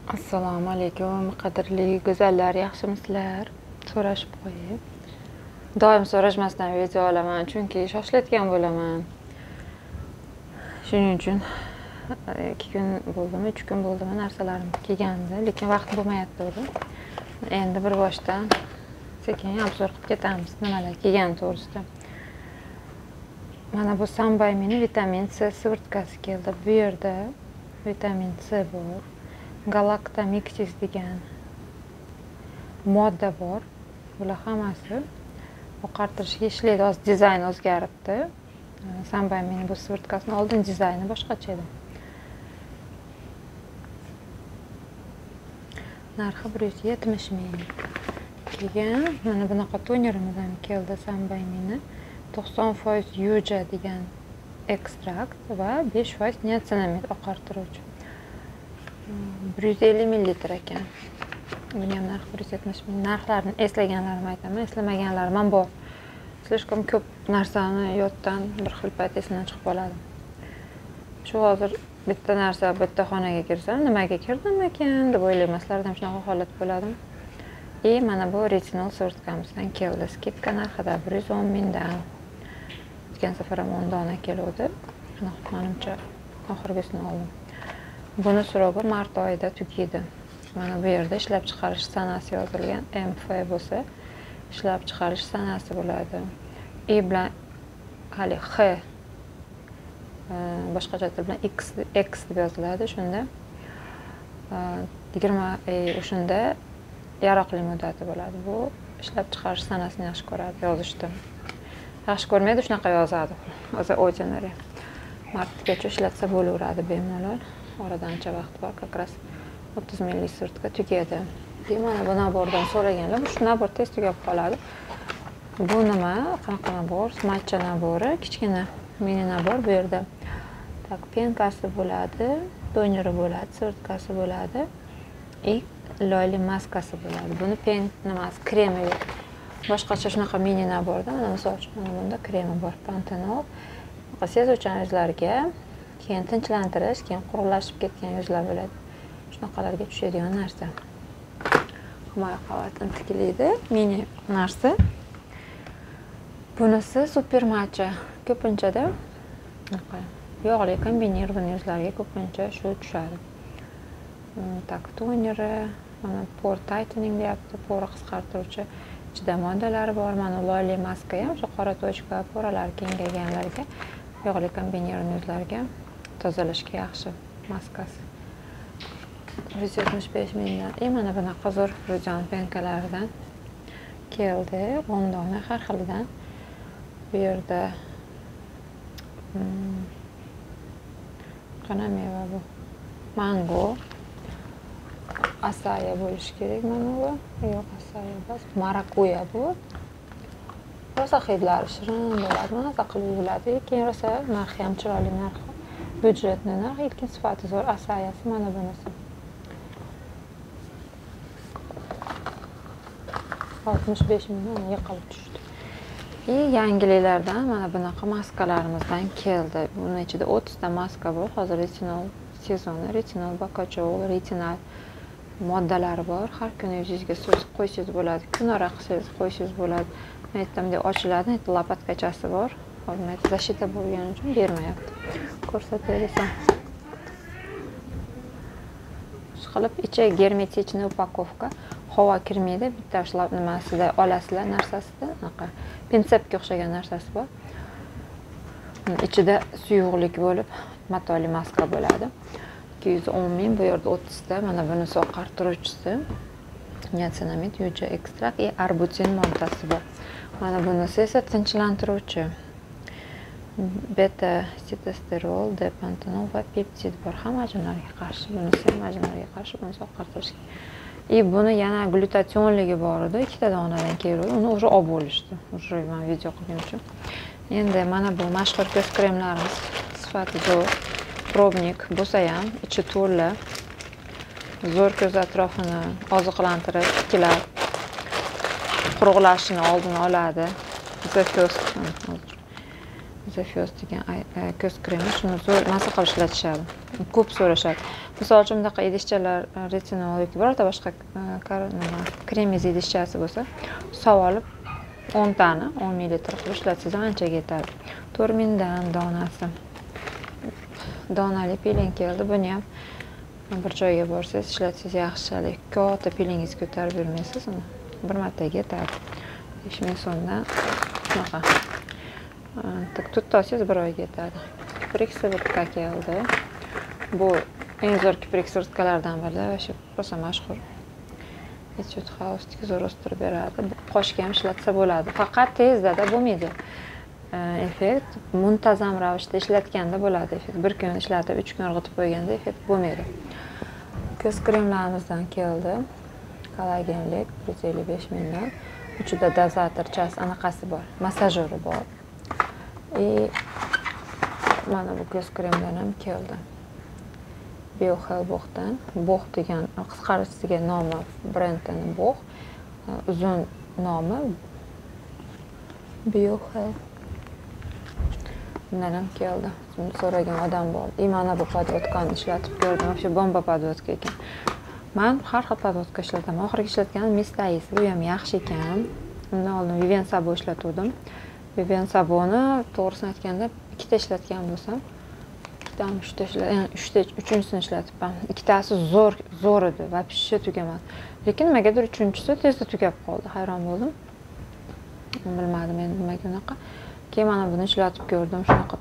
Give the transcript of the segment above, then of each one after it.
Assalomu alaykum, qadrli go'zallar, yaxshimisizlar? So'rashib qo'yib. Doim so'rashmasdan video olaman, chunki shoshilayotgan bo'laman. Shuning uchun 2 kun bo'ldimi, 3 kun bo'ldimi narsalarim kelgandi, lekin vaqt bo'lmayapti. Endi bir boshdan sekin obzor qilib ketamiz, nimalar kelgan to'g'risida. Mana bu Sambaymini vitamin C siviritkasi keldi. Bu yerda vitamin C bor. Galaktomiksis degan modda bor. Bular hammasi oqartirishga ishlaydi. Hozir dizayn o'zgaribdi. Sambaymini bu siviritkasini oldin dizayni boshqacha edi. Narxi 170 ming. Keyin mana bunaqa tonerimiz ham keldi Sambaymini. 90% yuja degan ekstrakt va 5% niacinamid oqartiruvchi. 150 ml ekan. Buni ham narxi 170 ming. Narxlarni eslaganlarim aytaman, eslamaganlarim ham bor. Slishkom ko'p narsani yoddan bir xil payt esimdan chiqib qoladi. Shu hozir bitta narsa, bitta xonaga kirsam, nimaga kirdim ekan deb o'ylayman. Sizlarda ham shunaqa holat bo'ladimi? И mana bu retinol siviritkamizdan keldi. Skidka narxida 110 mingdan. O'tgan safar ham 10 dona keluvdi. Menimcha oxirgisini oldim. Buni so'rovi mart oyida tugaydi. Mana bu yerda ishlab chiqarish sanasi yozilgan. MF bo'lsa, ishlab chiqarish sanasi bo'ladi. I bilan hali X boshqacha til bilan X deb yoziladi. Shunda 20 o'shanda yaroqli muddati bo'ladi. Bu ishlab chiqarish sanasini yaxshi ko'radi yozishdi. Yaxshi ko'rmaydi, shunaqa yozadi. O'zi ordinary. Martgacha ishlatsa bo'laveradi bemalol. Oradan ancha vaqt bor, как раз 30 ml sirtka tugadi. Mana bu nabordan so'raganlar, bu shu nabor tez tugab qoladi. Bu nima? Qanaqa nabor? Matcha nabori, kichkina mini nabor bu yerda. Tak, penkasi bo'ladi, toneri bo'ladi, sirtkasi bo'ladi. И loyli maskasi bo'ladi. Buni pen nimasi, kremi yo'q. Boshqacha shunaqa mini naborda, mana misol uchun mana bunda kremi bor, pantenol. Sezuvchan yuzlarga, keyin tinchlantirish, keyin quruqlashib ketgan yuzlar bo'ladi. Shunaqalarga tushadigan narsa. Himoya qavatini tiklaydi, mini narsa. Bunisi super matcha. Ko'pinchada yog'li kombinirованный yuzlarga ko'pincha shu tushadi. Tak, toneri, mana por tightening deyapti, pori qisqartiruvchi ichida moddalari bor. Mana loyli maska ham shu qora tochka, poralar kengayganlarga, yog'li kombinirованный yuzlarga tozalashga yaxshi maskasi. 175 mingdan. И mana bunaqa zo'r Rujon penkalaridan keldi. 10 dona har xilidan. Bu yerda qana meva bu? Mango, asaya bo'lishi kerak mana bu. Yo'q, asaya emas, marakuya bu. Rosa hidlari shirin bo'ladi, maza qilib yuviladi. Keyin rosa narxi ham chiroyli narxi. Byudjetli narx, lekin sifati zo'r. Asayasi mana bunisi. 65 mingdan yiqilib tushdi. И yangiliklardan mana bunaqa maskalarimizdan keldi. Buni ichida 30 ta maska bor. Hozir retinol sezoni, retinol, bakachol, retinal moddalari bor. Har kuni yuzingizga surtib qo'ysangiz bo'ladi, kunora qilsangiz qo'ysangiz bo'ladi. Men aytdimdek ochiladi, endi lopatkachasi bor. Hozir men защита bo'lgani uchun bermayapti. Ko'rsatay desam. Qilib ichi germetichniy upakovka, havo kirmaydi. Bitta shlab nimasida olasizlar narsasida, anaqa pinsepga o'xshagan narsasi bor. Ichida suyuqlik bo'lib, matoli maska bo'ladi. 210 ming, bu yerda 30 ta. Mana bunisi oqartiruvchisi. Niacinamid, yuja ekstrakt va arbutin moddasi bor. Mana bunisi esa tinchlantiruvchi. Beta sitosterol, D pantenol va peptid bor. Hamma ajinlarga qarshi, bunisi ham ajinlarga qarshi, bunisi oqartirishga. И buni yana glutationligi bor edi, 2 donadan keldi. Uni уже olib bo'lishdi. Уже men video qilganim uchun. Endi mana bu mashhur ko'z kremlarimiz sifati zo'r. Probnik bo'lsa ham ichi to'la. Zo'r ko'z atrofini oziqlantirib, tiklab, quruqlashini oldini oladi. The First degan ko'z kremi, shuni zo'r maza qilib ishlatishadi. Ko'p so'rashadi. Misol uchun bunaqa idishchalar retinol yoki birorta boshqa nima kremingiz idishchasi bo'lsa, sovib 10 tani 10 ml qilib ishlatsangiz ham anchaga yetadi. 4000 dan donasi. Donali piling keldi. Buni ham bir joyga borsangiz ishlatsangiz yaxshi. Katta pilingizni ko'tarib yurmaysiz, uni bir martaga yetadi. 5000 so'mdan shunaqa. Tutib olsangiz bir oyga yetadi. Kiprik siviritka keldi. Bu eng zo'r kiprik sivirtkalardan biri, вообще rosa mashhur. Etude House'dagi zo'r o'stirib beradi. Qoshga ham ishlatsa bo'ladi. Faqat tezda bo'lmaydi. Effekt muntazam ravishda ishlatganda bo'ladi effekt. Bir kun ishlatib, 3 kun irg'itib qo'yganda effekt bo'lmaydi. Ko'z kremlarimizdan keldi. Kollagenlik 155 mingdan. Uchida dozatorchasi anaqasi bor, massajori bor. Mana bu ko'z kremdan ham keldi. Biohelbo'dan. Boh degan qisqarchasiga nomi brendini Boh, uzun nomi Biohel. Bundan ham keldi. So'ragan odam bor. Mana bu podvodkani ishlatib ko'rdim. Вообще bomba podvodka ekan. Men har xil podvodka ishlataman. Oxirgi ishlatganim Mistayis. Bu ham yaxshi ekan. Undan oldin Vivian Sabo ishlatgandim. Vivian Saboni to'g'risini aytganda ikkita ishlatgan bo'lsam, ikkitami uchta ishlatgan, uchinchisini ishlatibman. Ikkitasi zo'r edi, вообще tugamadi. Lekin nimagadir uchinchisi tezda tugab qoldi. Hayron bo'ldim. Bilmadim endi nimaga unaqa. Keyin mana buni ishlatib ko'rdim. Shunaqa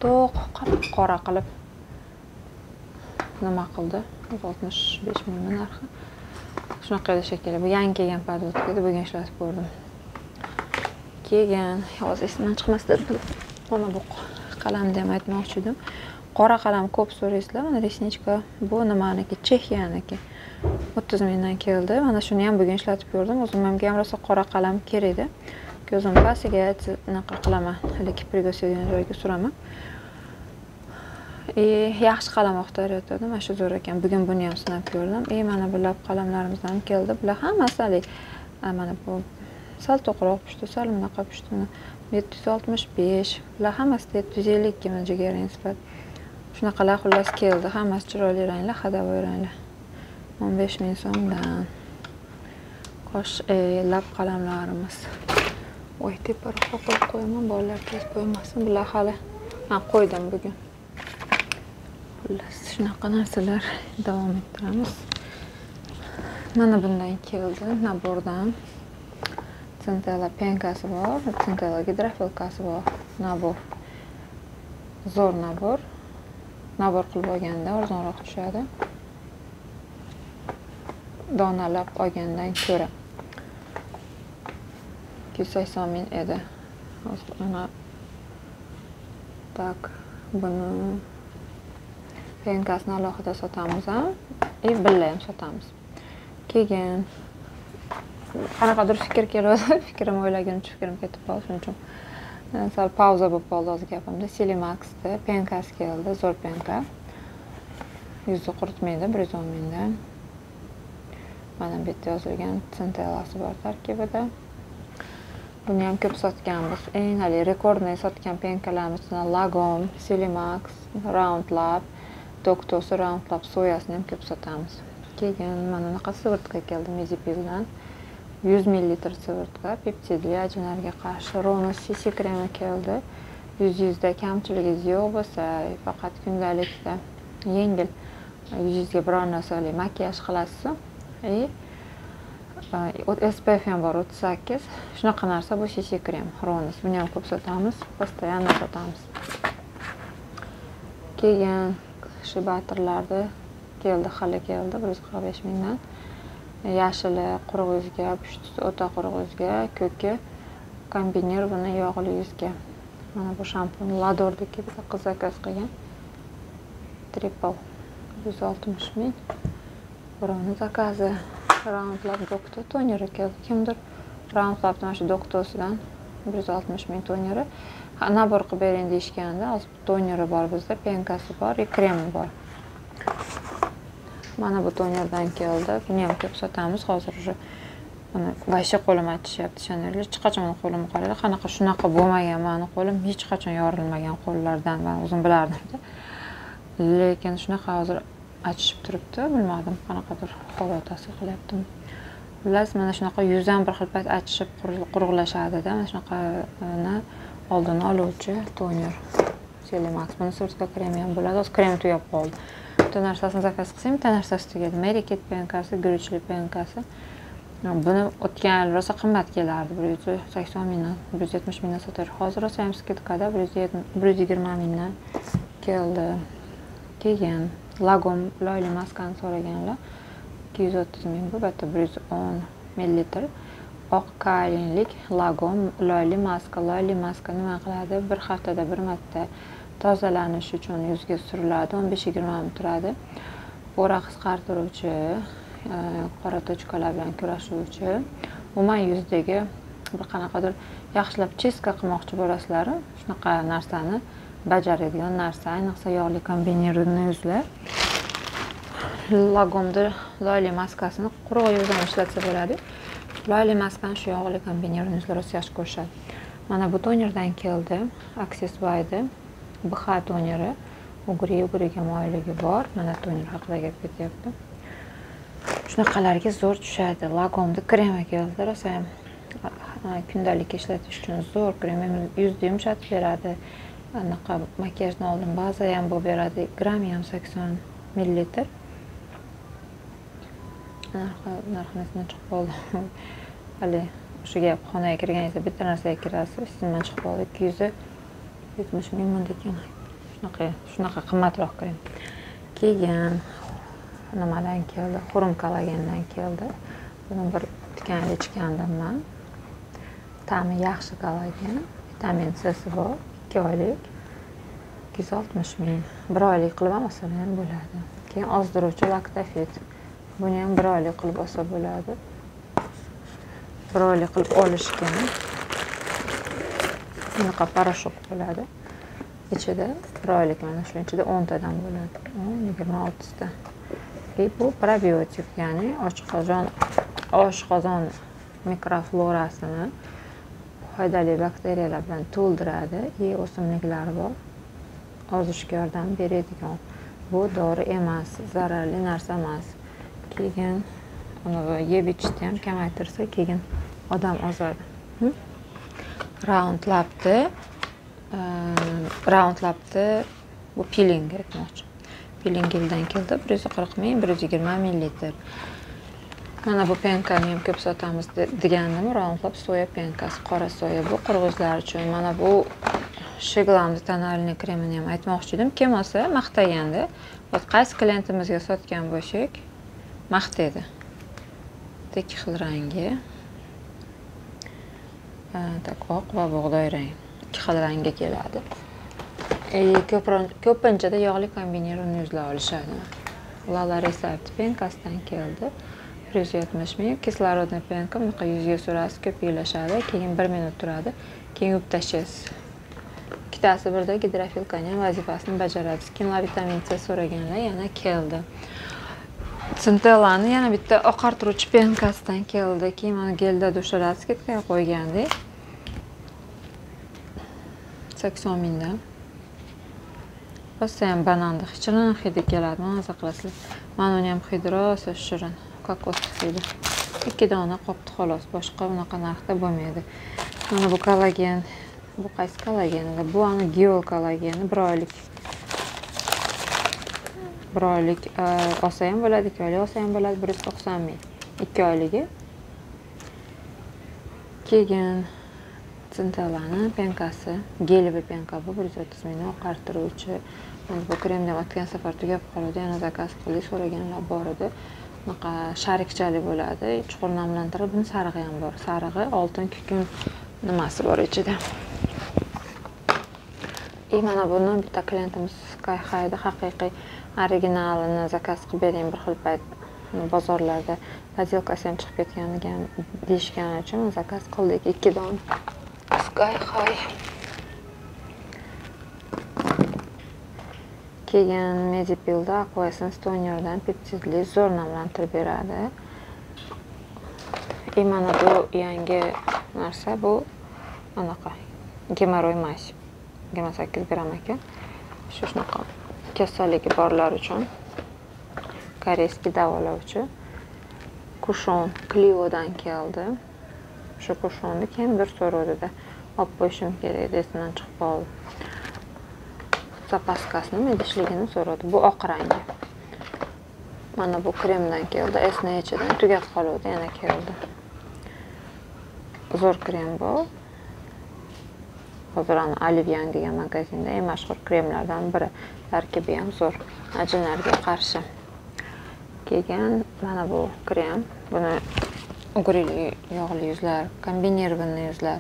to'q qop-qora qilib nima qildi? 165 ming narxi. Shunaqa edi shekilli. Bu yangi kelgan podvodka edi, bugun ishlatib ko'rdim. Keyin hozir esimdan chiqmasdan mana bu qalamni ham aytmoqchi edim. Qora qalam ko'p so'raysizlar. Mana resnichka, bu nimaniki? Chexiyaniki. 30 mingdan keldi. Mana shuni ham bugun ishlatib ko'rdim. O'zimga ham rosa qora qalam kerak edi. Ko'zim pastiga anaqa qilaman. Hali kiprik o'sadigan joyga suraman. Yaxshi qalam axtarayotgandim. Mana shu zo'r ekan. Bugun buni ham sinab ko'rdim. Mana bu lab qalamlarimizdan ham keldi. Bular hammasi haligi, mana bu sal to'qroq pushti, sal bunaqa pushti. 765. Bular hammasi 752 mana jigarrang sifat. Shunaqalar xullas keldi. Hammasi chiroyli ranglar, ходовой ranglar. 15 ming so'mdan. Qosh, lab qalamlarimiz. Voy, teparoqqa qo'yib qo'yaman, bolalar tez qo'ymasin. Bular hali men qo'ydim bugun. Xullas, shunaqa narsalar davom ettiramiz. Mana bundan keldi, nabordan. Centella penkasi bor, Centella gidrofilkasi bor. Nabor. Zo'r nabor. Nabor qilib olganda arzonroq tushadi. Donalab olgandan ko'ra. 280 ming edi. Hozir mana tak buni penkasini alohida sotamiz ham, billa ham sotamiz. Keyin qanaqadir fikr keladi, fikrim o'ylaguncha fikrim ketib qoldi, shuning uchun sal pauza bo'lib qoldi hozir gapimda. Silimaxda penkasi keldi, zo'r penka. Yuzni quritmaydi, 110 mingdan. Mana bu yerda yozilgan Centellasi bor tarkibida. Buni ham ko'p sotganmiz. Eng hali rekordni sotgan penkalarimiz Lagom, Silimax, Round Lab, Doctosi Round Lab soyasini ham ko'p sotamiz. Keyin mana bunaqa siviritka keldi Mizipildan. 100 ml siviritka, peptidli ajinlarga qarshi Ronus CC kremi keldi. Yuzingizda kamchiligingiz yo'q bo'lsa, faqat kundalikda yengil yuzingizga biror narsali makiyaj qilasiz. SPF ham bor 38. Shunaqa narsa bu CC krem Ronus. Buni ham ko'p sotamiz, постоянно sotamiz. Keyin shibatrlarda keldi, hali keldi 145 mingdan. Yashili quruq yuzga, pushtisi o'ta quruq yuzga, ko'ki kombinirованный yog'li yuzga. Mana bu shampun Ladordiki, bitta qiz zakaz qilgan. Triple 160 ming. Birovni zakazi. Round Lab Doctor toneri keldi. Kimdir Round Lab'dan mana shu Doctorsidan 160 ming toneri. Nabor qilib bering deyishganda, hozir toneri bor bizda, penkasi bor, kremi bor. Mana bu tonerdan keldi. Buni ham ko'p sotamiz. Hozir уже buni вообще qo'lim achishyapti, ishonarli. Hech qachon meni qo'limni qaranglar, qanaqa shunaqa bo'lmagan. Meni qo'lim hech qachon yorilmagan qo'llardan, men o'zim bilardim. Lekin shunaqa hozir achishib turibdi, bilmadim qanaqadir havo ta'sir qilyaptimi. Xullas, mana shunaqa yuz ham bir xil payt achishib quruqlashadi-da, mana shunaqani oldini oluvchi toner Celimax. Buni surtka kremi ham bo'ladi. Hozir kremi tugab qoldi. Bitta narsasini zakaz qilsam, bitta narsasi tugadi. Mary Kate penkasi, guruchli penkasi. Buni o'tgan yil rosa qimmat kelardi, 180 mingdan, 170 mingdan sotar. Hozir rosa ham skidkada 120 mingdan keldi. Keyin Lagom loyli maskani so'raganlar 230 ming, bu bitta 110 millilitr. Oq kaolinlik Lagom loyli maska. Loyli maska nima qiladi? Bir haftada bir marta tozalanish uchun yuzga suriladi, 15-20 minut turadi. Pora qisqartiruvchi, qora tochkalar bilan kurashuvchi, umuman yuzdagi bir qanaqadir yaxshilab чистка qilmoqchi bo'lasizlar, shunaqa narsani bajaradigan narsa, ayniqsa yog'li kombinirованный yuzlar. Lagomda loyli maskasini quruq yuz ham ishlatsa bo'ladi. Loyli maskani shu yog'li kombinirованный yuzlar rosa yaxshi ko'rishadi. Mana bu tonerdan keldi, Access Wide BH toneri, ugri-ugriga moyilligi bor. Mana toner haqida gap ketyapti. Shunaqalarga zo'r tushadi. Lagomda kremi keldi, rosa ham kundalik ishlatish uchun zo'r krem, yuzni yumshatib beradi. Anaqa makiyajdan oldin baza ham bo'lib beradi. Grammi ham 80 millilitr. Narxini esimdan chiqib qoldi. Hali shu gap, xonaga kirganingizda bitta narsaga kirasiz, esimdan chiqib qoldi. 270 ming ekan. Shunaqa qimmatroq krem. Keyin nimadan keldi? Xurum kollagendan keldi. Buni bir tikanli ichgandim man. Ta'mi yaxshi kollagen, vitamin C'si bor. 2 oylik 260 ming. 1 oylik qilib ham olsa ham bo'ladi. Keyin ozdiruvchi laktofit. Buni ham 1 oylik qilib olsa bo'ladi. 1 oylik qilib olishgan. Bunaqa parashok bo'ladi. Ichida 1 oylik, mana shuning ichida 10 tadan bo'ladi. 10, 26 ta. Bu probiotik, ya'ni oshqozon mikroflorasini foydali bakteriyalar bilan to'ldiradi. O'simliklar bor, ozishga yordam beradigan. Bu dori emas, zararli narsa emas. Keyin uni yeb ichishni ham kamaytirsa, keyin odam ozadi. Roundlabni bu piling aytmoqchi. Piling geldan keldi, 140 ming, 120 millilitr. Mana bu penkani ham ko'p sotamiz degandim. Roundlab soya penkasi, qora soya, bu qurg'izlar uchun. Mana bu Sheglamni tonalniy kremini ham aytmoqchi edim. Kim olsa maqtagandi. Qaysi klientimizga sotgan bo'lsak, maqtaydi. Ikki xil rangi. Tak, oq va bug'doy rang. Ikki xil rangga keladi. Ko'pinchada yog'li kombinirованный yuzlar olishadi. Lala Recept penkasidan keldi. 170 ming. Kislorodniy penka, bunaqa yuzga surasiz, ko'piklashadi, keyin 1 minut turadi, keyin yuvib tashlaysiz. Ikkitasi birda gidrofilkaning ham vazifasini bajaradi. Skinla vitamin C so'raganlar yana keldi. Centellani yana bitta oqartiruvchi penkasidan keldi. Keyin mana gelda dushalar skidkaga qo'ygandik. 80 mingdan. Rosa ham bananni shirin hidi keladi, maza qilasizlar. Mana uni ham hidi rosa shirin, kokos hidi. 2 dona qopdi xolos, boshqa bunaqa narxda bo'lmaydi. Mana bu kollagen, bu qaysi kollagen edi? Bu ani Giol kollageni, 1 oylik. 1 oylik olsa ham bo'ladi, 2 oylik olsa ham bo'ladi, 190 ming. 2 oyligi. Keyin Centellani penkasi, geliy penka bu 130 mingdan oqartiruvchi. Mana bu kremdan o'tgan safar tugab qoldi, yana zakaz qildik, so'raganlar bor edi. Bunaqa sharikchali bo'ladi, chuqur namlantirib, buni sarig'i ham bor. Sarig'i oltin kukun nimasi bor ichida. Mana buni bitta klientimiz Sky High'da haqiqiy originalini zakaz qilib bering, bir xil payt bozorlarda podelkasi ham chiqib ketganiga deyishgani uchun zakaz qildik 2 dona. Sky High. Keyin Medipilda Aqua Essence tonerdan peptidli zo'r namlantirib beradi. Mana bu yangi narsa, bu anaqa gemoroy maz. 28 gram ekan. Shunaqa kasalligi borlar uchun Корейский davolovchi Cushion Clio'dan keldi. O'sha Cushion'ni kimdir so'rovdida olib qo'yishim kerak edi, esimdan chiqib qoldi. Запаска sini idishligini so'radi. Bu oq rangi. Mana bu kremdan keldi. SNH'dan tugab qoluvdi, yana keldi. Zo'r krem bu. Hozir ana Olive Young degan magazinda eng mashhur kremlardan biri. Tarkibi ham zo'r. Ajinlarga qarshi. Keyin mana bu krem. Buni ugri yog'li yuzlar, kombinirованный yuzlar,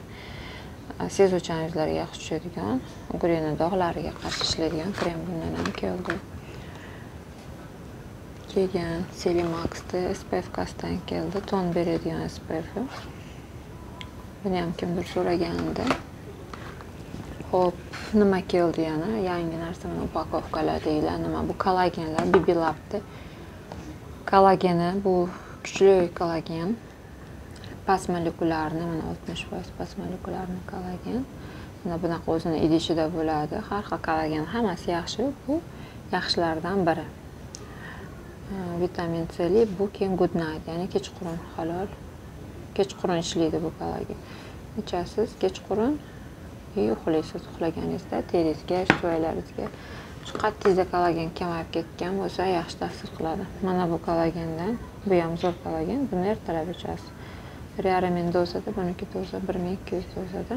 sezuvchan yuzlarga yaxshi tushadigan, ugrini dog'lariga qarshi ishlaydigan krem bundan ham keldi. Keyin Celimax'da SPF kasdan keldi, ton beradigan SPF. Buni ham kimdir so'ragandi. Xo'p, nima keldi yana? Yangi narsa, mana upakovkalar deyiladi. Nima bu? Kollagenlar, BB Lab'da. Kollageni bu kuchli kollagen. Past molekulyarni, mana 60% past molekulyarni kollagen. Mana bunaqa o'zini idishida bo'ladi. Har xil kollagen hammasi yaxshi, bu yaxshilardan biri. Vitamin C li, bu keyin good night, ya'ni kechqurun halol. Kechqurun ishlaydi bu kollagen. Ichasiz kechqurun, uxlaysiz. Uxlaganingizda teringizga, suvlaringizga shu qattingizda kollagen kamayib ketgan bo'lsa, yaxshi ta'sir qiladi. Mana bu kollagendan, bu ham zo'r kollagen, buni ertalab ichasiz. 1,5 ming dozada, buniki doza 1200 dozada,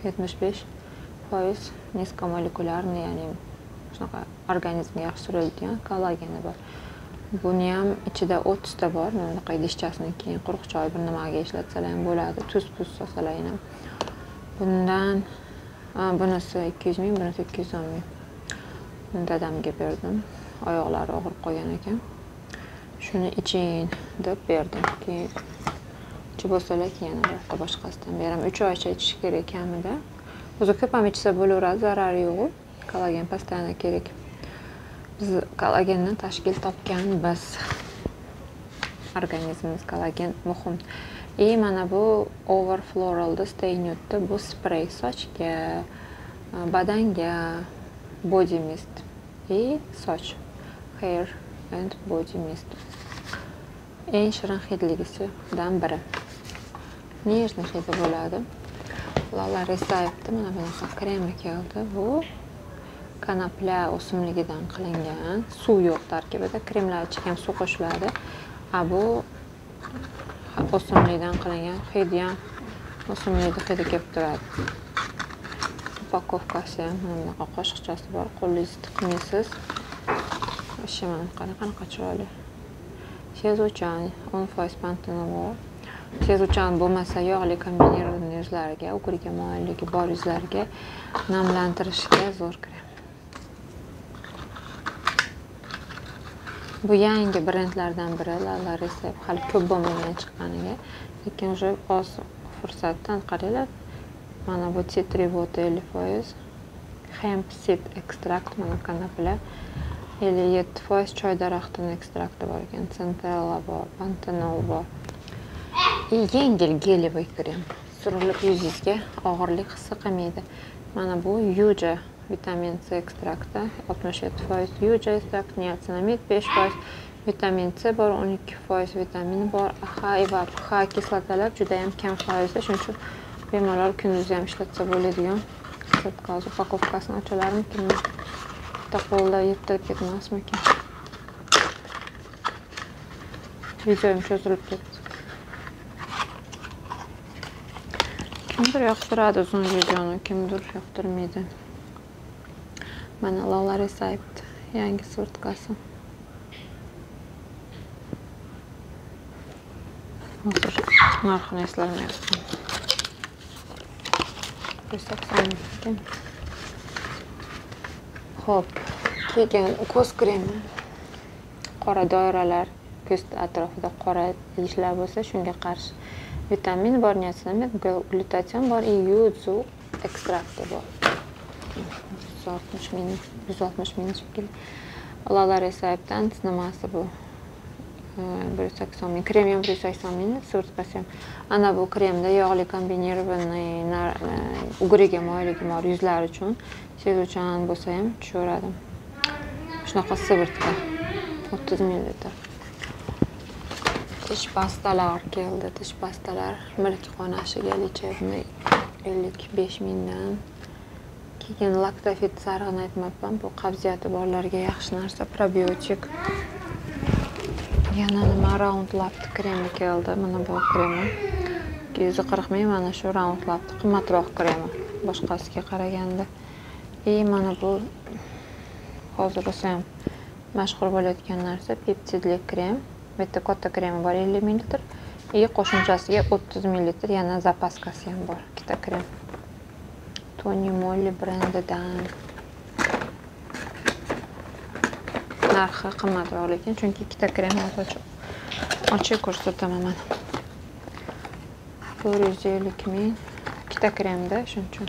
75% низкомолекулярный, ya'ni shunaqa organizmga yaxshi suriladigan kollageni bor. Buni ham ichida 30 ta bor. Mana bunaqa idishchasini keyin quruq choy bir nimaga ishlatsalar ham bo'ladi, tuz puz solsalar ham. Bundan bunisi 200 ming, bunisi 210 ming. Buni dadamga berdim. Oyoqlari og'rib qolgan ekan. Shuni iching deb berdim. Keyin ichib bo'lsalar keyin yana birorta boshqasidan beraman. 3 oycha ichish kerak kamida. O'zi ko'p ham ichsa bo'laveradi, zarari yo'q. Kollagen постоянно kerak. Biz kollagendan tashkil topgan biz. Organizmimiz kollagen muhim. И mana bu Over Floral'da Stay Nude'da bu sprey sochga, badanga, body mist и soch, hair and body mist. Eng shirin hidligisidan biri. Нежный hidi bo'ladi. Lala Resayevda mana bunaqa kremi keldi. Bu konopля o'simligidan qilingan. Suv yo'q tarkibida. Kremlar ichiga ham suv qo'shiladi. A bu o'simlikdan qilingan, hidi ham o'simlikni hidi kelib turadi. Упаковка si ham mana bunaqa qoshiqchasi bor. Qo'lingizni tiqmaysiz. Вообще mana qanaqa chiroyli. Sezuvchan, 10% pantena bor. Sezuvchan bo'lmasa yog'li kombinirованный yuzlarga, ugriga moyilligi bor yuzlarga namlantirishga zo'r krem. Bu yangi brendlardan biri Lala Recept, hali ko'p bo'lmagan chiqqaniga, lekin уже oz fursatdan qaranglar. Mana bu tea tree water 50%, hemp seed ekstrakt, mana konopля 57% choy daraxtining ekstrakti bor ekan, centella bor, pantenol bor. И yengil гелевый krem. Surilib yuzingizga og'irlik hissi qilmaydi. Mana bu yuja vitamin C ekstrakti 67%, yuja ekstrakt, niacinamid 5%, vitamin C bor, 12% vitamini bor, A va H kislotalar juda ham kam foizda, shuning uchun bemalol kunduzi ham ishlatsa bo'ladigan. Hozir упаковка sini ochalarmikin? Bitta qo'lda yirtilib ketmasmikin? Videom cho'zilib ketdi. Kimdir yoqtiradi uzun videoni, kimdir yoqtirmaydi. Mana Lala Recept yangi свёртка si. Hozir narxini eslamayapman. 180 ming ekan. Xo'p, keyin ko'z kremi. Qora doiralar, ko'z atrofida qora idishlar bo'lsa, shunga qarshi vitamin bor, niacinamid, glutation bor, и yuzu ekstrakti bor. 160 ming, 160 ming shekilli. Lala Receptdan nimasi bu? 180 ming. Krem ham 180 ming, свёртка si ham. Ana bu kremda yog'li kombinirованный ugriga moyilligi bor yuzlar uchun sezuvchan bo'lsa ham tushaveradi. Shunaqa сыворотка 30 ml. Tish pastalar keldi. Tish pastalar milk qonashiga lechebni 55 mingdan. Keyin Lactofit sarig'ini aytmabman. Bu qabziyati borlarga yaxshi narsa, probiotik. Yana nima, Round Lab kremi keldi. Mana bu kremi 240 ming, mana shu Round Lab qimmatroq kremi boshqasiga qaraganda. И mana bu hozir rosa ham mashhur bo'layotgan narsa, peptidli krem. Bu yerda katta kremi bor 50 ml. И qo'shimchasiga 30 ml yana zapaskasi ham bor. Ikkita krem. Tony Moly brendidan. Narxi qimmatroq lekin, chunki ikkita krem hozir ochib ko'rsataman mana. 450 ming ikkita kremda, shuning uchun.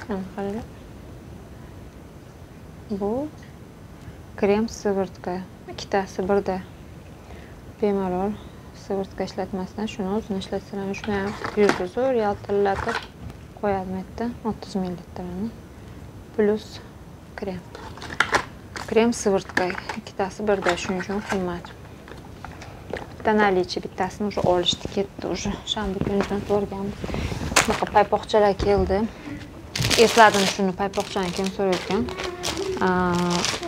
Mana qaranglar. Bu krem сыворотка, ikkitasi birda. Bemalol сыворотка ishlatmasdan shuni o'zini ishlatsalar, shuni ham yuzni zo'r yaltillatib qo'yadi bu yerda 30 ml mana. Plus krem. Krem сыворотка ikkitasi birda, shuning uchun qimmat. Bitta наличие, bittasini уже olishdi, ketdi уже. Shanba kuni jo'natib yuborganmiz. Bunaqa paypoqchalar keldi. Esladim shuni, paypoqchani kim so'rayotgan.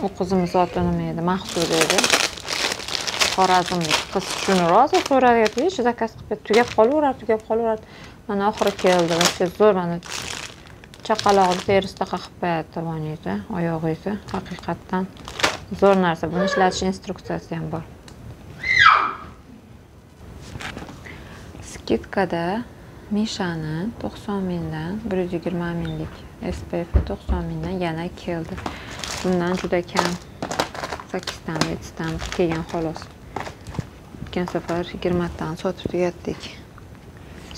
U qizimiz oti nima edi? Mahsuda edi. Xorazmlik qiz shuni rosa so'rayapti, hech zakaz qilib tugab qolaveradi, tugab qolaveradi. Mana oxiri keldi. Вообще zo'r, mana chaqaloqni terisida qaqib qo'yadi tovoningizni, oyog'ingizni. Haqiqatdan zo'r narsa. Buni ishlatish instruksiyasi ham bor. Skidkada Mishani 90 mingdan 120 minglik SPF 90 mingdan yana keldi. Bundan juda kam, 8 dan 7 dan kelgan xolos. O'tgan safar 20 dan sotib tugatdik.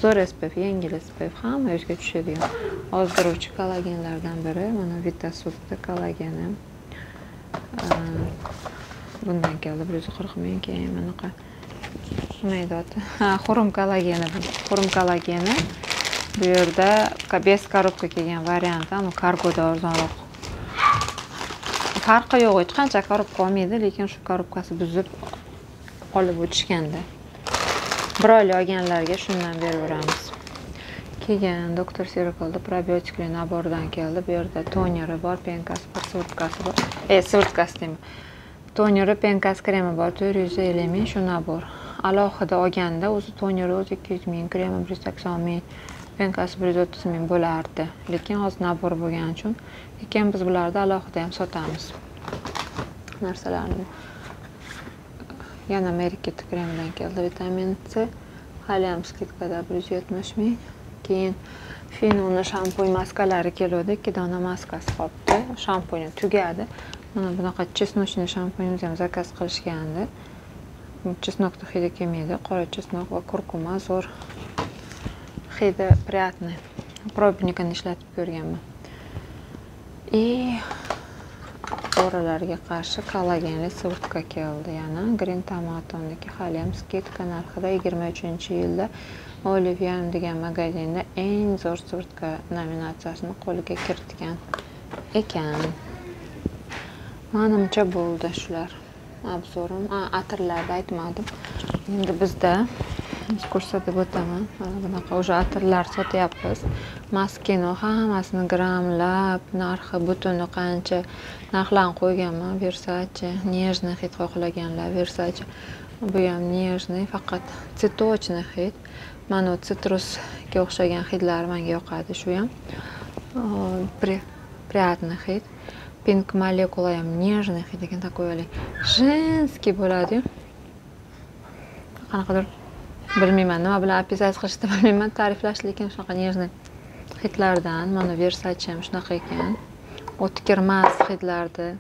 Zo'r SPF, yengil SPF, hamma yuzga tushadigan ozdiruvchi kollagenlardan biri. Mana Vitasupda kollageni. Bundan keldi 140 ming. Keyin bunaqa nima edi oti? Ha, xurum kollageni. Xurum kollageni bu yerda bez korobka kelgan varianti, anu kargoda arzonroq. Farqi yo'q, hech qancha korobka olmaydi, lekin shu korobkasi buzib olib o'tishganda. Bir oylik olganlarga shundan beraveramiz. Keyin Doktor Sirakolda probiotikli nabordan keldi. Bu yerda toneri bor, penkasi bor, siviritkasi bor. Siviritkasi deyman. Toneri, penkasi, kremi bor. 450 ming shu nabor. Alohida olganda o'zi toneri o'zi 200 ming, kremi 180 ming, penkasi 130 ming bo'lardi. Lekin hozir nabor bo'lgani uchun, lekin biz bularni alohida ham sotamiz. Narsalarni. Yana Mary Kay kremidan keldi. Vitamin C hali ham skidkada 170 ming. Keyin Finoni shampun maskalari keluvdi. 2 dona maskasi qolibdi. Shampuni tugadi. Mana bunaqa chesnochni shampunimizni ham zakaz qilishgandi. Chesnokni hidi kelmaydi. Qora chesnok va kurkuma zo'r hidi, приятный. Probnikini ishlatib ko'rganman. И o'ralarga qarshi kollagenli siviritka keldi yana. Green Tomatoniki hali ham skidka narxida 23-yilda Olive Young degan magazinda eng zo'r siviritka nominatsiyasini qo'lga kiritgan ekan. Manimcha bo'ldi shular. Obzorim, atirlarni aytmadim. Endi bizda ko'rsatib o'taman. Mana bunaqa o'sha atirlar sotyapmiz. Maskino hammasini grammlab, narxi butuni qancha, narxlarni qo'yganman. Versace, нежный hid xohlaganlar Versace. Bu ham нежный, faqat цветочный hid. Mana bu sitrusga o'xshagan hidlar menga yoqadi. Shu ham приятный hid. Pink Molecula ham нежный hid ekan, такой женский bo'ladi-yu. Qanaqadir bilmayman, nima bilan описать qilishni bilmayman, ta'riflash, lekin shunaqa нежный hidlardan. Mana Versace ham shunaqa ekan. O'tkirmas hidlarni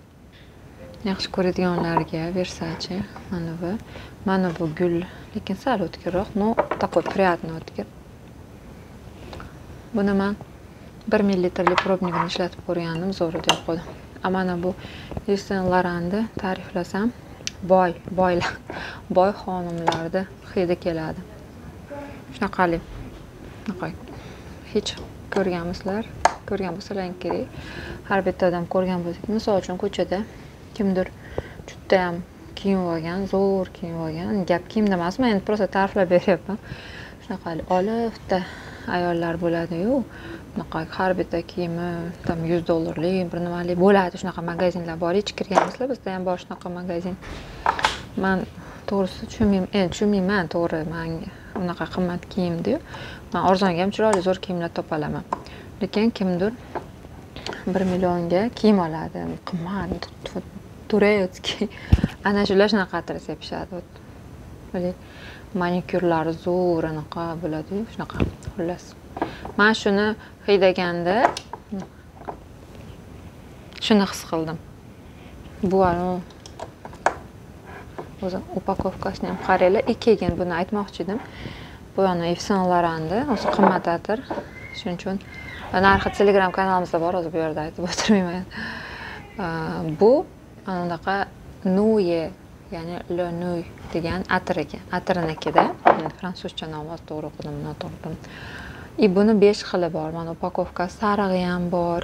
yaxshi ko'radiganlarga Versace. Mana bu, mana bu gul, lekin sal o'tkirroq, но такой приятный o'tkir. Buni men 1 millilitrlik probnikini ishlatib ko'rgandim, zo'r deb qo'ydim. Mana bu Yves Saint Laurentni ta'riflasam, boy xonimlarni hidi keladi. Shunaqali. Shunaqa hech ko'rganmisizlar? Ko'rgan bo'lsalaring kerak. Har bitta odam ko'rgan bo'lsa, misol uchun ko'chada kimdir juda ham kiyinib olgan, zo'r kiyinib olgan. Gap kiyimda emas, men endi просто ta'riflab beryapman. Shunaqa olifda ayollar bo'ladi-yu, bunaqa har bitta kiyimi там 100 dollarlik bir nimalik bo'ladi. Shunaqa magazinlar bor, hech kirganmisizlar? Bizda ham bor shunaqa magazin. Man to'g'risi tushunmayman, endi tushunmayman to'g'ri, man unaqa qimmat kiyimdi-yu. Man arzonga ham chiroyli zo'r kiyimlar topa olaman. Lekin kimdir 1 millionga kiyim oladi, qimmat, турецкий. Ana shular shunaqa atir sepishadi. Вот. Manikyurlari zo'r anaqa bo'ladi-yu, shunaqa. Xullas. Men shuni hiydaganda shuni his qildim. Bu o'zi upakovkasini ham qaranglar. Keyin buni aytmoqchi edim. Bu ana Yves Saint Laurent'da, o'zi qimmat atir. Shuning uchun narxi Telegram kanalimizda bor, o'zi bu yerda aytib o'tirmayman. Bu ana unaqa Nuye, ya'ni Le Nuy degan atir ekan. Atirnikida, fransuzcha nomi, to'g'ri o'qidim, noto'g'ri. И buni 5 xili bor. Mana upakovkasi sarig'i ham bor,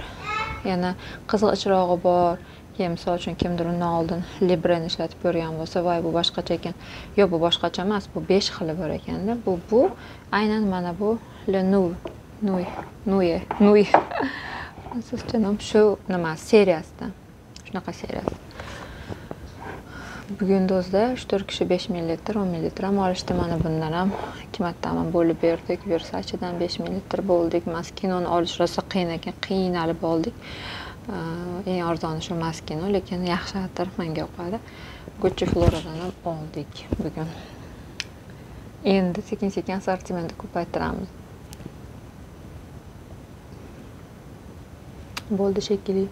yana qizil ichirog'i bor. Keyin misol uchun kimdir undan oldin Libreni ishlatib ko'rgan bo'lsa, voy bu boshqacha ekan. Yo'q, bu boshqacha emas, bu 5 xili bor ekanda. Bu aynan mana bu Le Nuy, Nuy, Nuye, Nuy. Fransuzcha nom shu nima seriyasidan. Shunaqa seriyasi. Bugun do'stlar 3-4 kishi 5 ml, 10 ml ham olishdi. Mana bundan ham 2 marta bo'lib berdik. Versace'dan 5 ml bo'ldik. Maskinoni olish rosa qiyin ekan, qiynalib oldik. Eng arzoni shu Moschino, lekin yaxshi atir menga yoqadi. Gucci Flora'dan ham oldik bugun. Endi sekin-sekin assortimentni ko'paytiramiz. Bo'ldi shekilli.